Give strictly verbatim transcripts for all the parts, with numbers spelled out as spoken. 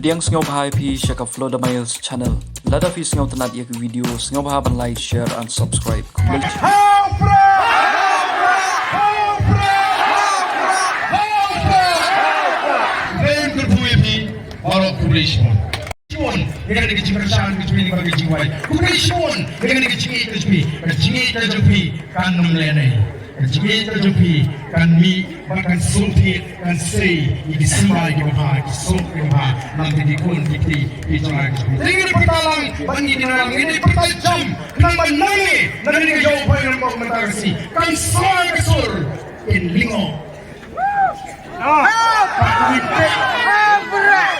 Pdiang sngewbha ïa phi sha ka Flow the Miles channel. Lada phi sngewtynnat ïa ka video, sngewbha ban like, share and subscribe. Khublei shibun. Shibun ïa kane ka jingkyrshan ka jong phi, kane ka jingwai. Khublei shibun ïa kane ka jingïeit ka jong phi. Ka jingïeit ka jong phi kan ym lehnoh. Ka jingïeit ka jong phi kan mih bad kan sngewthuh, kan sei ïa ki symbai kiba bha, ki suk kiba bha. Nang ki khun ki kti ki jong ngi. Te ngin pyrta lang bad ngin ïa lang, ngin pyrta jam khnang ba nangne, nangne ka ïew ba ngi ïa mynta ka sngi kan soi ka sur kin lyngngoh.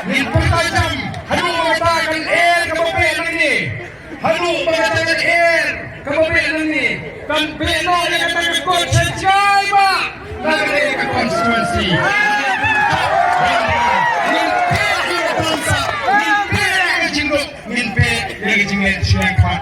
Ngin pyrta jam haduh ba kata kan er kaba beh nangne. Haduh ba kata kan er kaba beh nangne, kan beh noh ïa kata ka kot sha jai ba na kane ka constituency. Ngin peit ïa ka bamsap, ngin peit ïa ka jingduk, ngin peit ïa ka jingngeit sha ka